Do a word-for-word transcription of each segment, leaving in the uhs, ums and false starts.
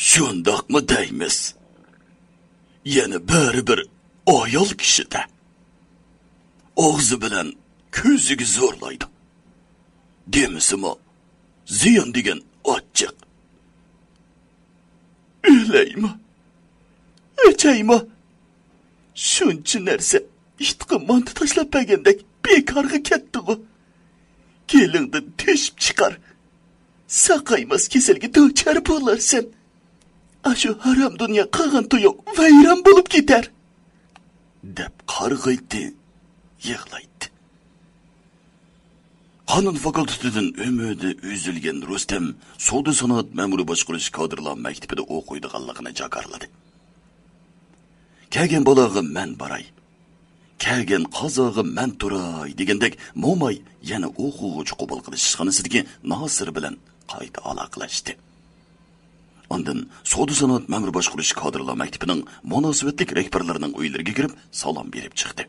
شۇنداقمۇ دەيمىز؟ يەنە بەرىبىر ئايال كىشىدە. ئاغزى بىلەن كۆزىگە زورلايدۇ. دېمىسىمۇ، زىيان دېگەن ئاچچىق. ئۆلەيمۇ؟ ئۆچەيمۇ؟ شۇنچە نەرسە ئىتقا مانتا تاشلاپ بەرگەندەك بىكارغا كەتتىغۇ. گېلىڭدىن تۆشۈپ چىقار. ساقايماس كېسەلگە دۇچار بولارسەن. ئاشۇ ھارام دۇنيا قىلغان تويۇڭ ۋەيران بولۇپ كېتەر. دەپ قارغايتتى، يىغلايتتى. قانۇن فاكۇلتېتىدىن ئۈمىدى ئۈزۈلگەن رۇستەم سودا سانائەت مەمۇرىي باشقۇرۇش كادىرلار مەكتىپىدە ئوقۇيدىغانلىقىنى جاكارلىدى. كەلگەن بالاغا مەن باراي، كەلگەن قازاغا مەن تۇراي دېگەندەك موماي يەنە ئوقۇغۇچى قوبۇل قىلىش ئىشخانىسىدىكى ناسىر بىلەن قايتا ئالاقىلەشتى. ئاندىن سودا سانائەت مەمۇرىي باشقۇرۇش كادىرلار مەكتىپىنىڭ مۇناسىۋەتلىك رەھبەرلىرىنىڭ ئۆيلىرىگە كىرىپ سالام بېرىپ چىقتى.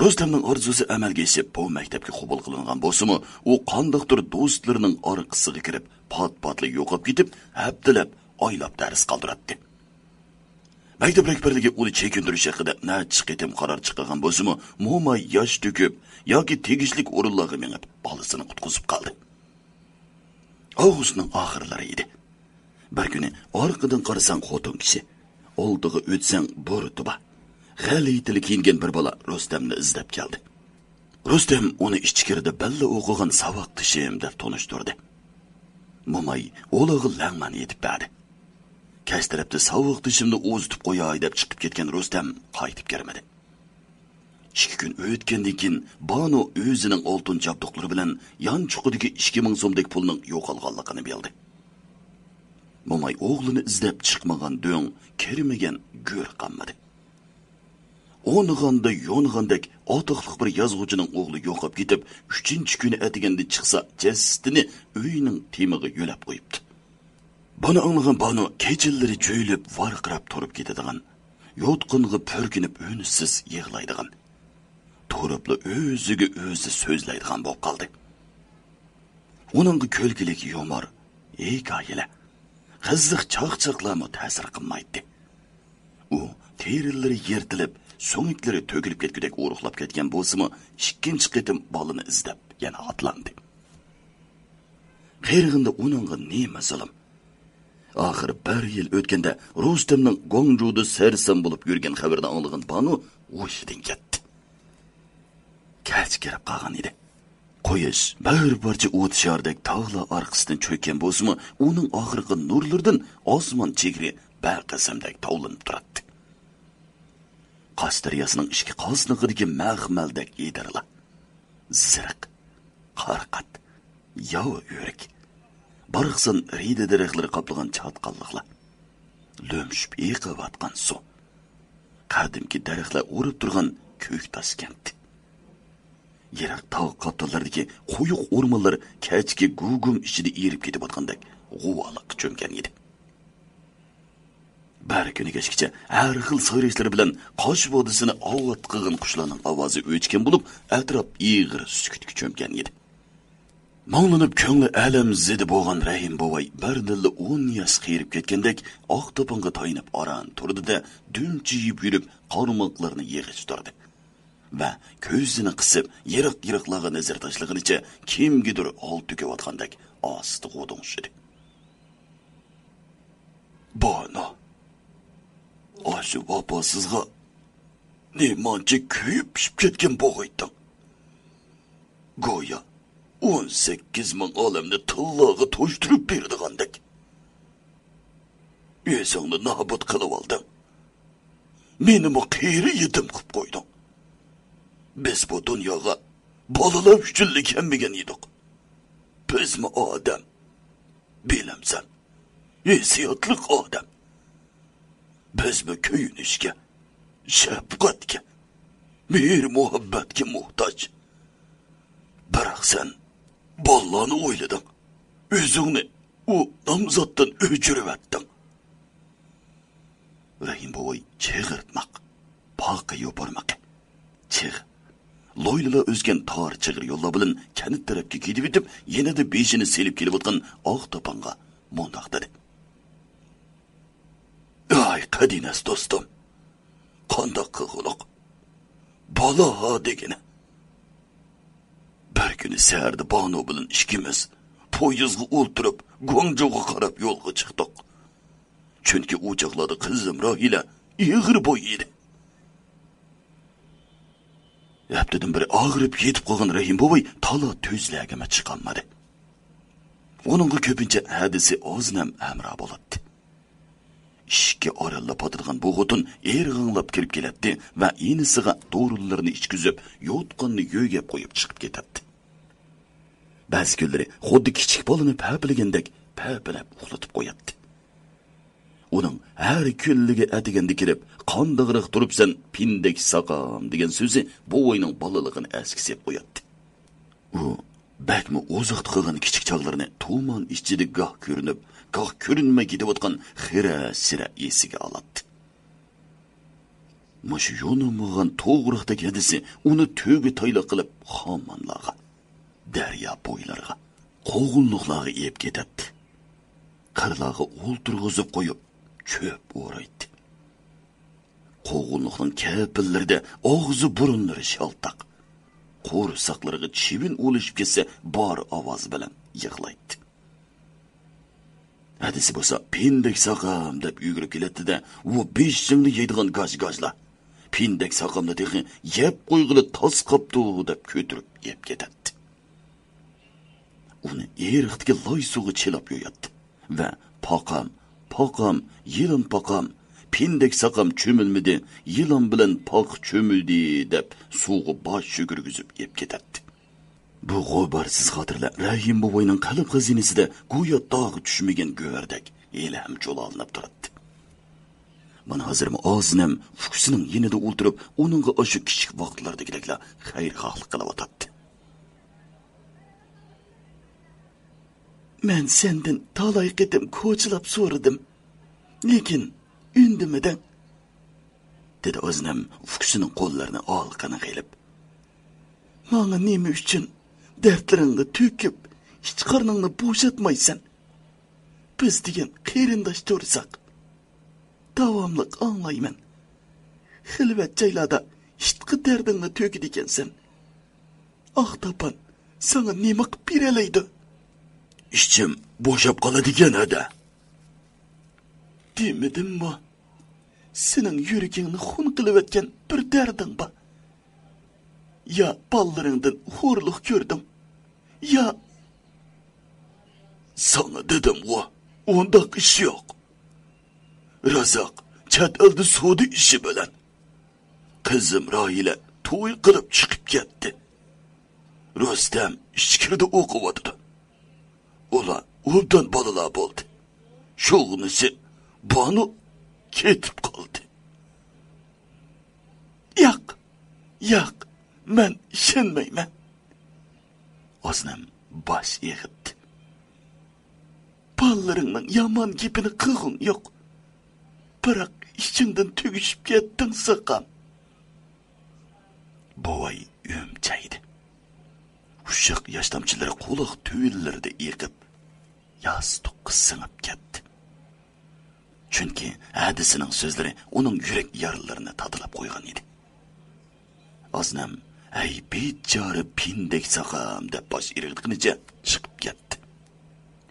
رۇستەمنىڭ ئارزۇسى ئەمەلگە ئېشىپ، بۇ مەكتەپكە قوبۇل قىلىنغان بولسىمۇ، ئۇ قانداقتۇر دوستلىرىنىڭ ئارقىسىغا كىرىپ، پات-پاتلا يوقاپ كېتىپ، ھەپتىلەپ، ئايلاپ دەرس قالدۇراتتى. مەكتەپ رەھبەرلىكى ئۇنى چېكىندۈرۈش ھەققىدە نەچچە قېتىم قارار چىقارغان بولسىمۇ، موماي ياش تۆكۈپ ياكى تېگىشلىك ئورۇنلارغا مېڭىپ، بالىسىنى قۇتقۇزۇپ قالدى. ئاۋغۇستنىڭ ئاخىرلىرى ئىدى. بىر كۈنى ئارقىدىن قارىساڭ خوتۇن كىشى، ئالدىغا ئۆتسەڭ بۇرۇتى بار، غەلىتىلا كىيىنگەن بىر بالا رۇستەمنى ئىزدەپ كەلدى. رۇستەم ئۇنى ئىچكىرىدە بىللە ئوقۇغان ساۋاقدىشىم دەپ تونۇشتۇردى. موماي ئۇلارغا لەڭمەن ئېيتىپ بەردى. كەچ تەرەپتە ساۋاقدىشىمنى ئۇزىتىپ قوياي دەپ چىقىپ كەتكەن رۇستەم قايتىپ كەلمىدى. ئىككى كۈن ئۆتكەندىن كېيىن بانۇ ئۆزىنىڭ ئالتۇن جابدۇقلىرى بىلەن يانچۇقىدىكى ئىككى مىڭ سومدەك پۇلنىڭ يوقالغانلىقىنى بىلدى. موماي ئوغلىنى ئىزدەپ چىقمىغان دۆڭ، كىرمىگەن گۆر قالمىدى. ئوڭغاندا يونغاندەك ئاتاقلىق بىر يازغۇچىنىڭ ئوغلى يوقاپ كېتىپ، ئۈچىنچى كۈنى ئەتىگەندە چىقسا، جەسىتىنى ئۆينىڭ تېمىغا يۆلەپ قويۇپتۇ. بۇنى ئاڭلىغان بانۇ كېچىلىرى جۆيلۈپ، ۋارقىراپ تۇرۇپ كېتىدىغان، يوتقانغا پۈركىنىپ ئۈنسىز يىغلايدىغان، تۇرۇپلا ئۆزىگە ئۆزى سۆزلەيدىغان بولۇپ قالدى. ئۇنىڭغا كۈلكىلىك يۇمۇر، ھېكايىلەر، قىزىق چاقچاقلارمۇ تەسىر قىلمايتتى. ئۇ تېرىلىرى يىرتىلىپ، سۆڭەكلىرى تۆكۈلۈپ كەتكۈدەك ئورۇقلاپ كەتكەن بولسىمۇ، ئىككىنچى قېتىم بالىنى ئىزدەپ يەنە ئاتلاندى. قېرىغىندا ئۇنىڭغا نېمە زۇلۇم؟ ئاخىر بىر يىل ئۆتكەندە، رۇستەمنىڭ گۇاڭجۇدا سەرسان بولۇپ يۈرگەن خەۋىرىنى ئاڭلىغان بانۇ ھوشىدىن كەتتى. كەچ كىرىپ قالغان ئىدى. قۇياش بىر پارچە ئوت شارىدەك تاغلار ئارقىسىدىن چۆككەن بولسىمۇ، ئۇنىڭ ئاخىرقى نۇرلىرىدىن ئاسمان چېگرى بەقەسەمدەك تاۋلىنىپ تۇراتتى. قاش دەرياسىنىڭ ئىككى قاسنىقىدىكى مەخمەلدەك ئېدىرلار، زىرىق، قارىقات، ياۋا ئۆرۈك، باراقسان رىدە دەرەخلىرى قاپلىغان چاتقاللىقلار، لۆمشۈپ ئېقىۋاتقان سۇ، قەدىمكى دەرەخلەر ئورۇپ تۇرغان كۆك تاشكەنت. يىراق تاغ قاپتاللىرىدىكى قويۇق ئورمانلار كەچكى گۇگۇم ئىچىدە ئېرىپ كېتىۋاتقاندەك غۇۋالىققا چۆمگەن ئىدى. بىر كۈنى كەچكىچە ھەر خىل سايرىشلىرى بىلەن قاش ۋادىسىنى ئاۋات قىلغان قۇشلارنىڭ ئاۋازى ئۆچكەن بولۇپ، ئەتراپ ئېغىر سۈكۈتكە چۆمگەن ئىدى. مۇڭلىنىپ كۆڭلى ئەلەمزىدە بولغان رەھىم بوۋاي بىردىنلا ئون ياش قېرىپ كەتكەندەك ئاق تاپانغا تايىنىپ ئاران تۇردى-دە، دۈمچىيىپ يۈرۈپ، قارماقلىرىنى يىغىشتۇردى ۋە كۆزىنى قىسىپ، يىراق-يىراقلارغا نەزەر تاشلىغىنىچە كىمگىدۇر ھال تۆكۈۋاتقاندەك ئاستا غودۇڭشىدى. بانۇ، ئاشۇ ۋاپاسىزغا نېمانچە كۆيۈپ پىشىپ كەتكەن بوغايتتىڭ؟ گويا ئون سەككىز مىڭ ئالەمنى تىللاغا توشتۇرۇپ بېرىدىغاندەك. ئۆزۈڭنى نابۇت قىلىۋالدىڭ. مېنىمۇ قېرى يېتىم قىلىپ قويدۇڭ. بىز بۇ دۇنياغا بالىلار ئۈچۈنلا كەلمىگەن ئىدۇق. بىزمۇ ئادەم. بىلەمسەن، ھېسسىياتلىق ئادەم. بىزمۇ كۆيۈنۈشكە، شەپقەتكە، مېھىر-مۇھەببەتكە موھتاج. بىراق سەن بالىلارنى ئويلىدىڭ، ئۆزۈڭنى ئۇ نامزاتتىن ئۆچۈرۈۋەتتىڭ. رەھىم بوۋاي چىغىرتماق، پاقا يوپۇرمىقى، چىغ، لويلىلا ئۆسكەن تار چىغىر يوللار بىلەن كەنت تەرەپكە كېتىۋېتىپ، يېنىدا بېشىنى سېلىپ كېلىۋاتقان ئاق تاپانغا مۇنداق دېدى: ئاي، قەدىنەس دوستۇم، قانداق قىلغۇلۇق؟ بالا دېگىنى. بىر كۈنى سەھەردە بانۇ بىلەن ئىككىمىز پويىزغا ئولتۇرۇپ، گۇاڭجۇغا قاراپ يولغا چىقتۇق. چۈنكى ئۇ چاغلاردا قىزىم راھىلە ئېغىر بوي ئىدى. ھەپتىدىن بىرى ئاغرىپ يېتىپ قالغان رەھىم بوۋاي تالا تۈزلەرگىمۇ چىقالمىدى. ئۇنىڭغا كۆپىنچە ھەدىسى ئازنەم ھەمراھ بولاتتى. ئىشىككە ئارانلا پاتىدىغان بۇ خوتۇن ئېرىغاڭلاپ كىرىپ كېلەتتى ۋە ئىنىسىغا دورىلىرىنى ئىچكۈزۈپ، يوتقاننى يۆگەپ قويۇپ چىقىپ كېتەتتى. بەزى كۈنلىرى خۇددى كىچىك بالىنى پەپىلىگەندەك پەپىلەپ ئۇخلىتىپ قوياتتى. ئۇنىڭ ھەر كۈنلۈكى ئەتىگەندە كىرىپ، «قانداقراق تۇرۇپسەن، پىندەك ساقام» دېگەن سۆزى بوۋاينىڭ بالىلىقىنى ئەسكە سېلىپ قوياتتى. ئۇ بەكمۇ ئوزۇقتا قالغان كىچىك چاغلىرىنى تۇمان ئىچىدە گاھ كۆرۈنۈپ، گاھ كۆرۈنمەي كېتىۋاتقان خىرە-سىرە ئېسىگە ئالاتتى. مۇشۇ يۇنۇلمىغان توغراقتەك ھەدىسى ئۇنى تۆگە تايلاق قىلىپ، خامانلارغا، دەريا بويلىرىغا، قوغۇنلۇقلارغا ئېلىپ كېتەتتى. قىرلارغا ئولتۇرغۇزۇپ قويۇپ، چۆپ ئورايتتى. قوغۇنلۇقنىڭ كەپىللىرىدە ئاغزى-بۇرۇنلىرى شالتاق، قورساقلىرىغا چىۋىن ئۇلىشىپ كەتسە، بار ئاۋازى بىلەن يىغلايتتى. ھەدىسى بولسا، «پىندەك ساقام» دەپ يۈگۈرۈپ كېلەتتى-دە، «ۋۇ بېشىڭنى يەيدىغان گاج-گاجلا! پىندەك ساقامنى تېخى يەپ قويغىلى تاس قاپتۇ» دەپ كۆتۈرۈپ يەپ كېتەتتى. ئۇنى ئېرىقتىكى لاي سۇغا چىلاپ يۇياتتى ۋە «پاقام، پاقام، يىلان پاقام، پىندەك ساقام چۆمۈلمىدى، يىلان بىلەن پاقا چۆمۈلدى» دەپ سۇغا باش چۆكۈرگۈزۈپ يەپ كېتەتتى. بۇ غۇبارسىز خاتىرىلەر رەھىم بوۋاينىڭ قەلب خەزىنىسىدە گويا داغ چۈشمىگەن گۆھەردەك ھېلىھەم جۇلالىنىپ تۇراتتى. مانا ھازىرمۇ ئازنەم ئۇكىسىنىڭ يېنىدا ئولتۇرۇپ، ئۇنىڭغا ئاشۇ كىچىك ۋاقىتلاردىكىدەكلا خەيرخاھلىق قىلىۋاتاتتى. «مەن سەندىن تالاي قېتىم كوچىلاپ سورىدىم، لېكىن ئۈندىمىدىڭ»، دېدى ئازنەم ئۇكىسىنىڭ قوللىرىنى ئالىقىنىغا ئېلىپ. «ماڭا نېمە ئۈچۈن دەردلىرىڭنى تۆكۈپ، ئىچ قارنىڭنى بوشاتمايسەن؟ بىز دېگەن قېرىنداش تۇرساق، داۋاملىق ئاڭلايمەن. خىلۋەت جايلاردا ئىتقا دەردىڭنى تۆكىدىكەنسەن. ئاق تاپان ساڭا نېمە قىپ بېرەلەيدۇ؟» «ئىچىم بوشاپ قالىدىكەن ھەدە.» «دېمىدىممۇ؟ سېنىڭ يۈرىكىڭنى خۇن قىلىۋەتكەن بىر دەردىڭ بار. يا بالىلىرىڭدىن خورلۇق كۆردۈڭ، يا...» «ساڭا دېدىمغۇ، ئۇنداق ئىش يوق. رازاق چەت ئەلدە سودا ئىشى بىلەن. قىزىم راھىلە توي قىلىپ چىقىپ كەتتى. رۇستەم ئىچكىرىدە ئوقۇۋاتىدۇ. ئۇلار ئوبدان بالىلار بولدى. شۇغىنىسى بانۇ كېتىپ قالدى.» «ياق، ياق، مەن ئىشەنمەيمەن.» ئازنەم باش ئېغىتتى. «بالىلىرىڭنىڭ يامان گېپىنى قىلغۇڭ يوق. بىراق ئىچىڭدىن تۈگۈشۈپ كەتتىڭ، ساقام.» بوۋاي ئۈمچەيدى. ئۇششاق ياش تامچىلىرى قۇلاق تۈۋىلىرىدە ئېقىپ، ياستۇققا سىڭىپ كەتتى. چۈنكى ھەدىسىنىڭ سۆزلىرى ئۇنىڭ يۈرەك يارىلىرىنى تاتىلاپ قويغان ئىدى. ئازنەم، «ھەي، بىچارە پىندەك ساقام» دەپ باش ئىرغىتقىنىچە چىقىپ كەتتى.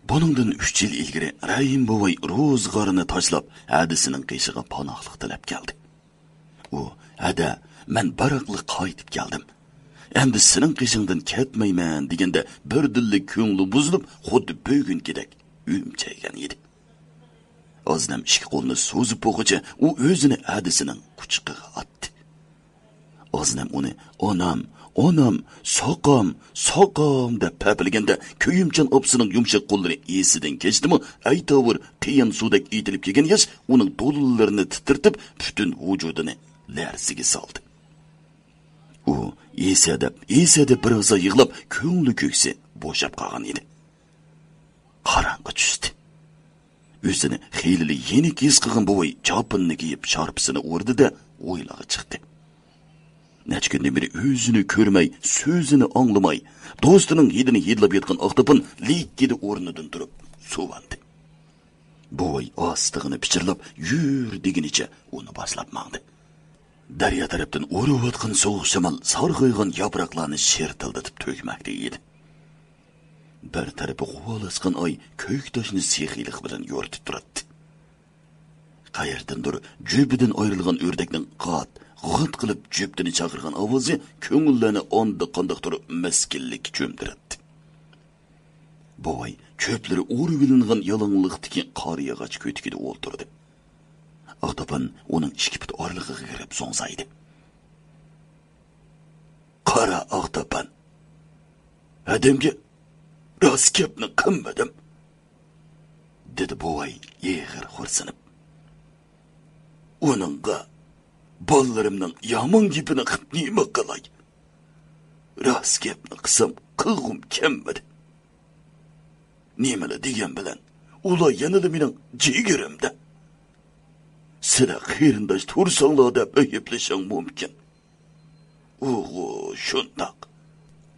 بۇنىڭدىن ئۈچ يىل ئىلگىرى رەھىم بوۋاي روزغارىنى تاشلاپ، ھەدىسىنىڭ قېشىغا پاناھلىق تىلەپ كەلدى. ئۇ، «ھەدە، مەن بىراقلا قايتىپ كەلدىم. ئەمدى سېنىڭ قېشىڭدىن كەتمەيمەن» دېگەندە، بىردىنلا كۆڭلى بۇزۇلۇپ، خۇددى بۈگۈنكىدەك ئۈمچەيگەن ئىدى. ئازنەم ئىككى قولىنى سوزۇپ بولغۇچە، ئۇ ئۆزىنى ھەدىسىنىڭ قۇچىقىغا ئاتتى. ئازنەم ئۇنى «ئانام، ئانام، ساقام، ساقام» دەپ پەپىلىگەندە، كۆيۈمچان ئاپىسىنىڭ يۇمشاق قوللىرى ئېسىدىن كەچتىمۇ، ئەيتاۋۇر قىيان سۇدەك ئېتىلىپ كەلگەن ياش ئۇنىڭ دولىلىرىنى تىترىتىپ، پۈتۈن ۋۇجۇدىنى لەرزىگە سالدى. ئۇ «ئېسە» دەپ، «ئېسە» دەپ بىر ھازا يىغلاپ، كۆڭلى كۆكسى بوشاپ قالغان ئىدى. قاراڭغۇ چۈشتى. ئۆزىنى خېلىلا يېنىك ھېس قىلغان بوۋاي چاپىنىنى كىيىپ، شارپىسىنى ئورىدى-دە، ھويلىغا چىقتى. نەچچە كۈندىن بېرى ئۆزىنى كۆرمەي، سۆزىنى ئاڭلىماي، دوستىنىڭ ھىدىنى ھىدلاپ ياتقان ئاق تاپان لىككىدە ئورنىدىن تۇرۇپ سۇۋاندى. بوۋاي ئاستىغىنە پىچىرلاپ، يۈر دېگىنىچە ئۇنى باشلاپ ماڭدى. دەريا تەرەپتىن ئۇرۇۋاتقان سوغۇق شامال سارغايغان ياپراقلارنى شىرتىلدىتىپ تۆكمەكتە ئىدى. بىر تەرىپى غۇۋالاشقان ئاي كۆك تاشنى سېخىيلىق بىلەن يورۇتۇپ تۇراتتى. قەيەردىندۇر جۈپىدىن ئايرىلغان ئۆردەكنىڭ غات، غات قىلىپ جۈپىدىنى چاقىرغان ئاۋازى كۆڭۈللەرنى ئاندا قانداقتۇر مىسكىنلىككە چۆمدۈرەتتى. بوۋاي چۆپلىرى ئورىۋېلىنغان يالاڭلىقتىكى قارىياغاچ كۆتۈكىدە ئولتۇردى. ئاغداپان ئۇنىڭ ئىككى پۇت ئارىلىقىغا كىرىپ زوڭزايدى. «قارا ئاغداپان، ھەدەمگە راست گەپنى قىلمىدىم»، دېدى بوۋاي ئېغىر خورسىنىپ. «ئۇنىڭغا بالىلىرىمنىڭ يامان گېپىنى قىلىپ نېمە قىلاي؟ راست گەپنى قىلسام قىلغۇم كەلمىدى. نېمىلا دېگەن بىلەن، ئۇلار يەنىلا مېنىڭ جىگىرىمدە. سىلەر قېرىنداش تۇرساڭلار دەپ ئەيىبلىشىڭ مۇمكىن. ئۇغۇ شۇنداق.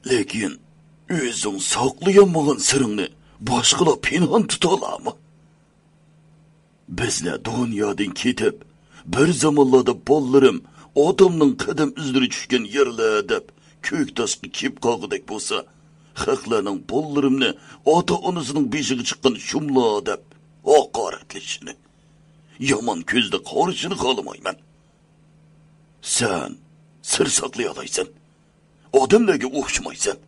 لېكىن ئۆزۈڭ ساقلىيالمىغان سىرىڭنى باشقىلار پىنھان تۇتالارمۇ؟ بىزلەر دۇنيادىن كېتىپ، بىر زامانلاردا بالىلىرىم ئاتامنىڭ قەدەم ئىزلىرى چۈشكەن يەرلەر دەپ كۆك تاشقا كېلىپ قالغۇدەك بولسا، خەقلەرنىڭ بالىلىرىمنى ئاتا-ئانىسىنىڭ بېشىغا چىققان شۇملار دەپ ھاقارەتلىشىنى، يامان كۆزدە قارىشىنى خالىمايمەن. سەن سىر ساقلىيالايسەن. ئادەملەرگە ئوخشىمايسەن.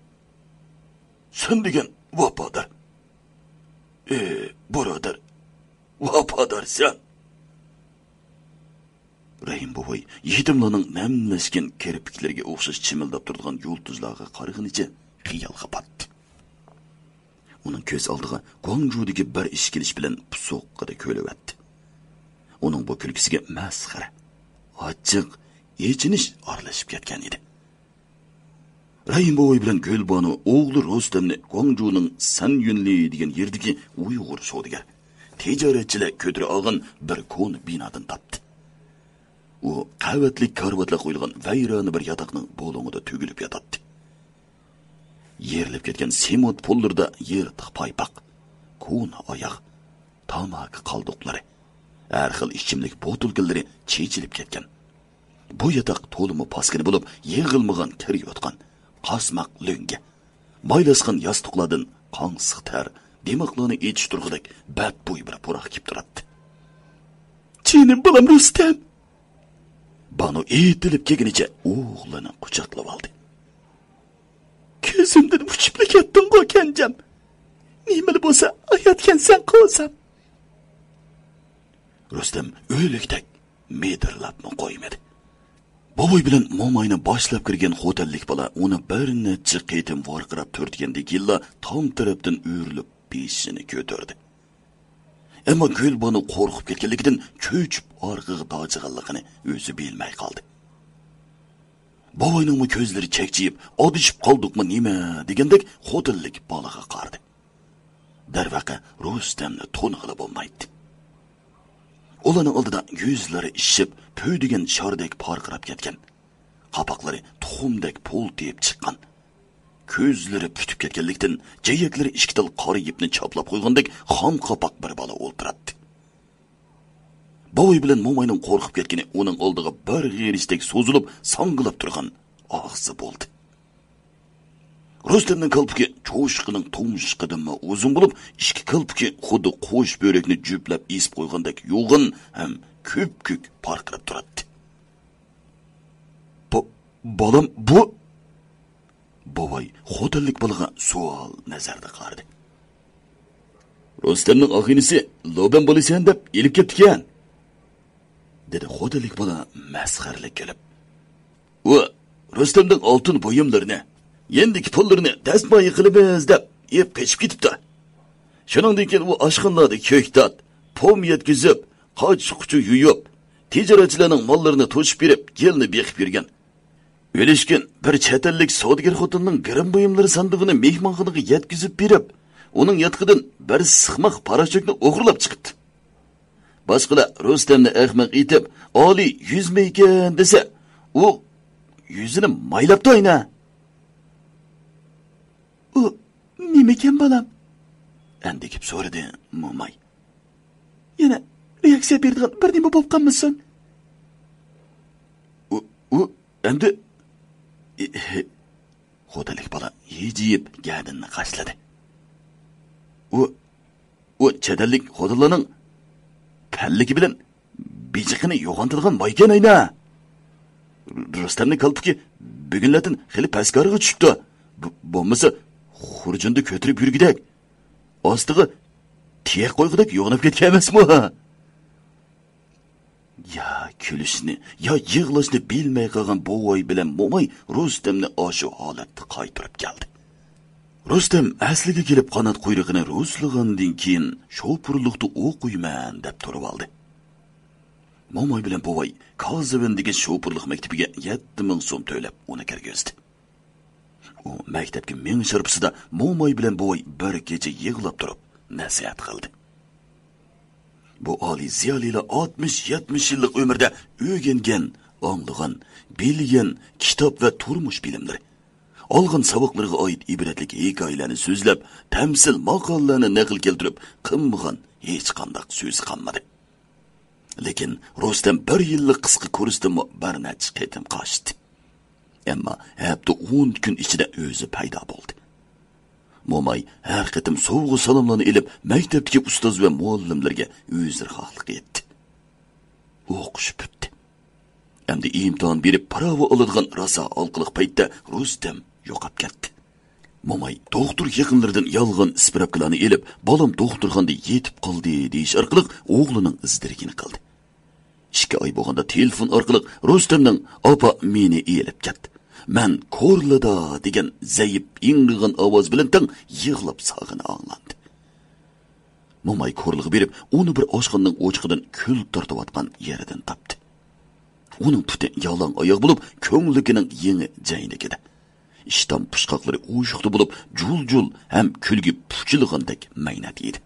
سەن دېگەن ۋاپادار. ئى، بۇرادەر، ۋاپادارسەن.» رەھىم بوۋاي يېتىملارنىڭ نەملەشكەن كىرپىكلىرىگە ئوخشاش چىمىلداپ تۇرىدىغان يۇلتۇزلارغا قارىغىنىچە خىيالغا پاتتى. ئۇنىڭ كۆز ئالدىغا گۇاڭجۇدىكى بىر ئىش كېلىش بىلەن پۇسۇققىدە كۈلۈۋەتتى. ئۇنىڭ بۇ كۈلكىسىگە مەسخىرە، ئاچچىق، ئېچىنىش ئارىلىشىپ كەتكەن ئىدى. رەھىم بوۋاي بىلەن گۈلبانۇ ئوغلى رۇستەمنى گۇاڭجۇنىڭ سەنيۈنلى دېگەن يېرىدىكى ئۇيغۇر سودىگەر، تىجارەتچىلەر كۆتۈرە ئالغان بىر كونا بىنادىن تاپتى. ئۇ قەۋەتلىك كارىۋاتلار قويۇلغان ۋەيرانە بىر ياتاقنىڭ بۇلۇڭىدا تۈگۈلۈپ ياتاتتى. يېرىلىپ كەتكەن سېمونت پوللىرىدا يىرتىق پايپاق، كونا ئاياغ، تاماكا قالدۇقلىرى، ھەر خىل ئىچىملىك بوتۇلكىلىرى چېچىلىپ كەتكەن. بۇ ياتاق تولىمۇ پاسكىنا بولۇپ، يىغىلمىغان كىر يوتقان، قاسماق لۆڭگە، مايلاشقان ياستۇقلاردىن قاڭسىق تەر، دىماقلارنى ئېچىشتۇرغۇدەك بەتبۇي بىر پۇراق كېلىپ تۇراتتى. «جېنىم بالام رۇستەم!» بانۇ ئېتىلىپ كەلگىنىچە ئوغلىنى قۇچاقلىۋالدى. «كۆزۈمدىن ئۇچۇپلا كەتتىڭغۇ، كەنجەم. نېمىلا بولسا ھاياتكەنسەن، قوزام.» رۇستەم ئۆلۈكتەك مىدىرلاپمۇ قويمىدى. بوۋاي بىلەن موماينى باشلاپ كىرگەن خوتەنلىك بالا ئۇنى بىر نەچچە قېتىم ۋارقىراپ تۈرتكەندىن كېيىنلا تام تەرەپتىن ئۆرۈلۈپ بېشىنى كۆتۈردى. ئەمما گۈلبانۇ قورقۇپ كەتكەنلىكىدىن چۆچۈپ ئارقىغا داجىغانلىقىنى ئۆزى بىلمەي قالدى. بوۋاينىڭمۇ كۆزلىرى چەكچىيىپ، «ئادىشىپ قالدۇقمۇ نېمە؟» دېگەندەك خوتەنلىك بالىغا قارىدى. دەرۋەقە، رۇستەمنى تونۇغىلى بولمايتتى. ئۇلارنىڭ ئالدىدا يۈزلىرى ئىششىپ، پۈۋدىگەن شاردەك پارقىراپ كەتكەن، قاپاقلىرى تۇخۇمدەك پۇلتىيىپ چىققان، كۆزلىرى پۈتۈپ كەتكەنلىكتىن، جەيەكلىرى ئىككى تال قارا يىپنى چاپلاپ قويغاندەك خام قاپاق بىر بالا ئولتۇراتتى. بوۋاي بىلەن موماينىڭ قورقۇپ كەتكىنى ئۇنىڭ ئالدىغا بىر غېرىشتەك سوزۇلۇپ، ساڭگىلاپ تۇرغان ئاغزى بولدى. رۇستەمنىڭ كالپۇكى چوشقىنىڭ تۇمشۇقىدىنمۇ ئۇزۇن بولۇپ، ئىككى كالپۇكى خۇددى قوش بۆرەكنى جۈپلەپ ئېسىپ قويغاندەك يوغان ھەم كۆپكۆك پارقىراپ تۇراتتى. «بۇ، بالام، بۇ!» بوۋاي خوتەنلىك بالىغا سوئال نەزەردە قارىدى. «رۇستەمنىڭ ئاغىنىسى لوبەن بولىسەن دەپ ئېلىپ كەپتىكەن»، دېدى خوتەنلىك بالا مەسخىرىلىك كۈلۈپ. «ئۇ رۇستەمنىڭ ئالتۇن بۇيۇملىرىنى، يېنىدىكى پۇللىرىنى دەسمايە قىلىمىز دەپ ئېلىپ قېچىپ كېتىپتۇ. شۇنىڭدىن كېيىن ئۇ ئاشخانىلاردا كۆكتات، پوم يەتكۈزۈپ، قاچا-قۇچا يۇيۇپ، تىجارەتچىلەرنىڭ ماللىرىنى توشۇپ بېرىپ، يىلنى بېقىپ يۈرگەن. ئۆلۈشكۈن بىر چەت ئەللىك سودىگەر خوتۇننىڭ گىرىم بۇيۇملىرى ساندۇقىنى مېھمانخانىغا يەتكۈزۈپ بېرىپ، ئۇنىڭ ياتىقىدىن بىر سىقماق پاراشوكنى ئوغرىلاپ چىقىپتۇ. باشقىلار رۇستەمنى ئەخمەق ئېيتىپ، ئالىي يۈزمەيكەن دېسە، ئۇ يۈزىنى مايلاپتۇ ئاينا.» «ئۇ نېمىكەن، بالام؟» ئەندىكىپ سورىدى موماي. يەنە رېئاكسىيە بېرىدىغان بىر نېمە بولۇپ قالمىسۇن؟ ئۇ، ئۇ ئەمدى، خوتەنلىك بالا ھىجىيىپ گەدىنىنى قاشلىدى. ئۇ، ئۇ چەت ئەللىك خوتۇنلارنىڭ پەللىكى بىلەن بېجىقىنى يوغىنىتىدىغان مايكەن ئەينە. رۇستەمنىڭ كالپۇكى بۈگۈنلەردىن خېلى پەسكارىغا چۈشۈپتۇ. بولمىسا خۇرجۇندا كۆتۈرۈپ يۈرگۈدەك، ئاستىغا تىيەك قويغۇدەك يوغىناپ كەتكەن ئەمەسمۇ؟ يا كۈلۈشنى، يا يىغلاشنى بىلمەي قالغان بوۋاي بىلەن موماي رۇستەمنى ئاشۇ ھالەتتە قايتۇرۇپ كەلدى. رۇستەم ئەسلىگە كېلىپ قانات قۇيرۇقىنى رۇسلىغاندىن كېيىن، شوپۇرلۇقتا ئوقۇيمەن دەپ تۇرۇۋالدى. موماي بىلەن بوۋاي كازىۋەندىكى شوپۇرلۇق مەكتىپىگە يەتتە مىڭ سوم تۆلەپ ئۇنى كىرگۈزدى. ئۇ مەكتەپكە مېڭىش ھارپىسىدا موماي بىلەن بوۋاي بىر كېچە يىغلاپ تۇرۇپ نەسىھەت قىلدى. بۇ ئالىي زىيالىيلار ئاتمىش، يەتمىش يىللىق ئۆمرىدە ئۆگەنگەن، ئاڭلىغان، بىلگەن كىتاب ۋە تۇرمۇش بىلىملىرى، ئالغان ساۋاقلىرىغا ئائىت ئىبرەتلىك ھېكايىلەرنى سۆزلەپ، تەمسىل ماقالىلەرنى نەقىل كەلتۈرۈپ، قىلمىغان ھېچقانداق سۆزى قالمىدى. لېكىن رۇستەم بىر يىللىق قىسقا كۇرستىنمۇ بىر نەچچە قېتىم قاچتى. ئەمما ھەپتە ئون كۈن ئىچىدە ئۆزى پەيدا بولدى. موماي ھەر قېتىم سوۋغا-سالاملارنى ئېلىپ، مەكتەپتىكى ئۇستاز ۋە مۇئەللىملەرگە ئۆزرىخاھلىق ئېيتتى. ئوقۇش پۈتتى. ئەمدى ئىمتىھان بېرىپ، پىراۋا ئالىدىغان راسا ھالقىلىق پەيتتە رۇستەم يوقاپ كەتتى. موماي دوختۇر يېقىنلىرىدىن يالغان ئىسپىراپكىلارنى ئېلىپ، بالام دوختۇرخانىدا يېتىپ قالدى دېيىش ئارقىلىق ئوغلىنىڭ ئىز-دېرىكىنى قىلدى. ئىككى ئاي بولغاندا تېلېفون ئارقىلىق رۇستەمنىڭ «ئاپا، مېنى ئېلىپ كەت، مەن كورلادا» دېگەن زەئىپ، ئىڭرىغان ئاۋاز بىلەن تەڭ يىغلاپ ساغىنى ئاڭلاندى. موماي كورلىغا بېرىپ، ئۇنى بىر ئاشخانىنىڭ ئوچىقىدىن كۈل تارتىۋاتقان يېرىدىن تاپتى. ئۇنىڭ پۇتى يالاڭ ئاياغ بولۇپ، كۆڭلىكىنىڭ يېڭى جەينىكىدە. ئىشتان پۇچقاقلىرى ئوشۇقتا بولۇپ، جۇل-جۇل ھەم كۈلگە پۇچىلىغاندەك مەينەت ئىدى.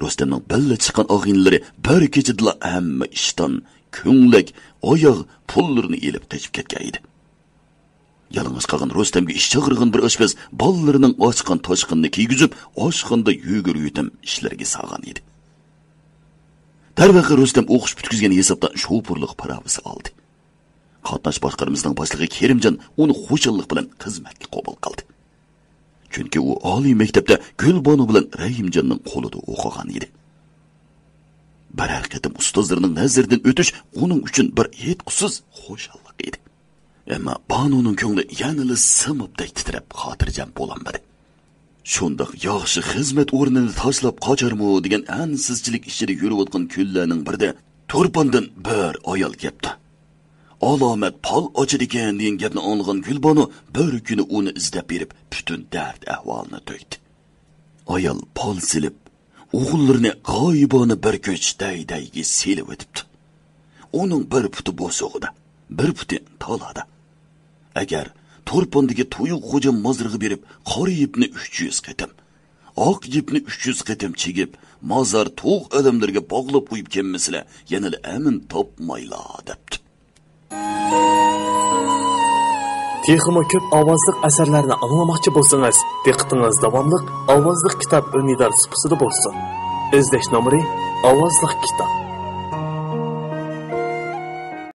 رۇستەمنىڭ بىللە چىققان ئاغىنىلىرى بىر كېچىدىلا ھەممە ئىشتان، كۆڭلەك، ئاياغ پۇللىرىنى ئېلىپ قېچىپ كەتكەن ئىدى. يالىڭاچ قالغان رۇستەمگە ئىش چاقىرغان بىر ئاشپەز بالىلىرىنىڭ ئاچقان تاشقىنىنى كىيگۈزۈپ، ئاشخانىدا يۈگۈر-يۆتەم ئىشلىرىگە سالغان ئىدى. دەرۋەقە، رۇستەم ئوقۇش پۈتكۈزگەن ھېسابتا شوپۇرلۇق پىراۋىسى ئالدى. قاتناش باشقارمىسىنىڭ باشلىقى كېرىمجان ئۇنى خۇشاللىق بىلەن خىزمەتكە قوبۇل قىلدى. چۈنكى ئۇ ئالىي مەكتەپتە گۈلبانۇ بىلەن رەھىمجاننىڭ قولىدا ئوقۇغان ئىدى. بىرەر قېتىم ئۇستازلىرىنىڭ نەزىرىدىن ئۆتۈش ئۇنىڭ ئۈچۈن بىر ئېيتقۇسىز خۇشاللىق ئىدى. ئەمما بانۇنىڭ كۆڭلى يەنىلا سىمابتەك تىترەپ، خاتىرجەم بولالمىدى. شۇنداق ياخشى خىزمەت ئورنىنى تاشلاپ قاچارمۇ دېگەن ئەنسىزچىلىك ئىچىدە يۈرۈۋاتقان كۈنلەرنىڭ بىرىدە تۇرپاندىن بىر ئايال كەپتۇ. ئالامەت پال ئاچىدىكەن دېگەن گەپنى ئاڭلىغان گۈلبانۇ بىر كۈنى ئۇنى ئىزدەپ بېرىپ، پۈتۈن دەرد ئەھۋالىنى تۆكتى. ئايال پال سېلىپ، ئوغۇللىرىنى غايىبانە بىر كۆچ دەي-دەيگە سېلىۋېتىپتۇ. ئۇنىڭ بىر پۇتى بوسۇغىدا، بىر پۇتى تالادا. ئەگەر تۇرپاندىكى تۇيۇق خوجام مازىرىغا بېرىپ، قارا يىپنى ئۈچ يۈز قېتىم، ئاق يىپنى ئۈچ يۈز قېتىم چىگىپ، مازار تۇغ ئادەملىرىگە باغلاپ قويۇپ كەلمىسىلە، يەنىلا ئەمىن تاپمايلا، دەپتۇ. تېخىمۇ كۆپ ئاۋازلىق ئەسەرلەرنى ئاڭلىماقچى بولسىڭىز، دىققىتىڭىز داۋاملىق ئاۋازلىق كىتاب ئۈمىدار سۇپىسىدا بولسۇن. ئىزدەش نومۇرى: ئاۋازلىق كىتاب.